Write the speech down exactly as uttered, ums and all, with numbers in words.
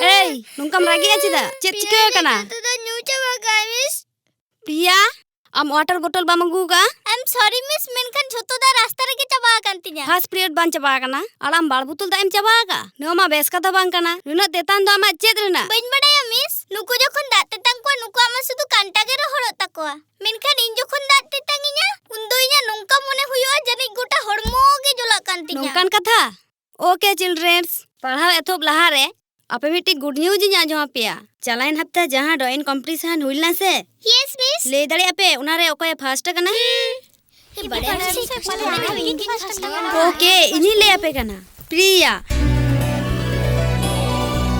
ᱮᱭ, ᱱᱚᱝᱠᱟᱢ ᱨᱟᱹᱜᱤᱜᱼᱟ ᱪᱮᱫᱟᱜ? ᱪᱮᱫ ᱪᱤᱠᱟᱹ ᱟᱠᱟᱱᱟ? ᱡᱚᱛᱚ ᱫᱟᱜ ᱧᱩ ᱪᱟᱵᱟ ᱠᱟᱜᱼᱟ, ᱢᱤᱥ᱾ ᱯᱨᱤᱭᱟ, ᱟᱢ ᱣᱟᱴᱟᱨ ᱵᱚᱴᱚᱞ ᱵᱟᱢ ᱟᱹᱜᱩ ᱟᱠᱟᱫᱼᱟ? I'm sorry, ᱢᱤᱥ, ᱢᱮᱱᱠᱷᱟᱱ ᱡᱷᱚᱛᱚ ᱫᱟᱜ ᱨᱟᱥᱛᱟ ᱨᱮᱜᱮ ᱪᱟᱵᱟ ᱟᱠᱟᱱ ᱛᱤᱧᱟ᱾ ᱯᱷᱟᱥᱴ ᱯᱤᱨᱤᱭᱚᱰ ᱵᱟᱝ ᱪᱟᱵᱟ ᱟᱠᱟᱱᱟ, ᱟᱨ ᱟᱢ ᱵᱟᱨ ᱵᱳᱛᱚᱞ ᱫᱟᱜ ᱮᱢ ᱪᱟᱵᱟ ᱟᱠᱟᱫᱼᱟ? ᱱᱚᱣᱟ ᱢᱟ ᱵᱮᱥ ᱠᱟᱛᱷᱟ ᱵᱟᱝ ᱠᱟᱱᱟ᱾ ᱱᱩᱱᱟᱹᱜ ᱛᱮᱛᱟᱝ ᱫᱚ ᱟᱢᱟᱜ ᱪᱮᱫ ᱨᱮᱱᱟᱜ? ᱵᱟᱹᱧ ᱵᱟᱰᱟᱭᱟ, ᱢᱤᱥ᱾ ᱱᱩᱠᱩ ᱡᱚᱠᱷᱚᱱ ᱫᱟᱜ ᱛᱮᱛᱟᱝ ᱠᱚᱣᱟ, ᱱᱩᱠᱩᱣᱟᱜ ᱢᱟ ᱥᱩᱫᱷᱩ ᱠᱟᱱᱴᱟ ᱜᱮ ᱨᱚᱦᱚᱲᱚᱜ ᱛᱟᱠᱚᱣᱟ᱾ ᱢᱮᱱᱠᱷᱟᱱ ᱤᱧ ᱡᱚᱠᱷᱚᱱ ᱫᱟᱜ ᱛᱮᱛᱟᱝ ᱤᱧᱟ, ᱩᱱᱫᱚ ᱤᱧᱟᱜ ᱱᱚᱝᱠᱟ ᱢᱚᱱᱮ ᱦᱩᱭᱩᱜᱼᱟ, ᱡᱟᱹᱱᱤᱡ ᱜᱚᱴᱟ ᱦᱚᱲᱢᱚ ᱜᱮ ᱡᱚᱞᱟᱜ ᱠᱟᱱ ᱛᱤᱧᱟ᱾ ᱱᱚᱝᱠᱟᱱ ᱠᱟᱛᱷᱟ? Okay, childrens, ᱯᱟᱲᱦᱟᱣ ᱮᱛᱚᱦᱚᱵ ᱞᱟᱦᱟᱨᱮ ᱟᱯᱮ ᱢᱤᱫᱴᱤᱡ good news ᱤᱧ ᱟᱸᱡᱚᱢ ᱟᱯᱮᱭᱟ᱾ ᱪᱟᱞᱟᱣᱮᱱ ᱦᱟᱯᱛᱟ ᱡᱟᱦᱟᱸ drawing competition ᱦᱩᱭ ᱞᱮᱱᱟ ᱥᱮ? Yes, miss. ᱞᱟᱹᱭ ᱫᱟᱲᱮᱭᱟᱜ ᱯᱮ ᱚᱱᱟᱨᱮ ᱚᱠᱚᱭᱮ first ᱟᱠᱟᱱᱟ? Okay, ᱤᱧᱤᱧ ᱞᱟᱹᱭ ᱟᱯᱮ ᱠᱟᱱᱟ᱾ ᱯᱨᱤᱭᱟ᱾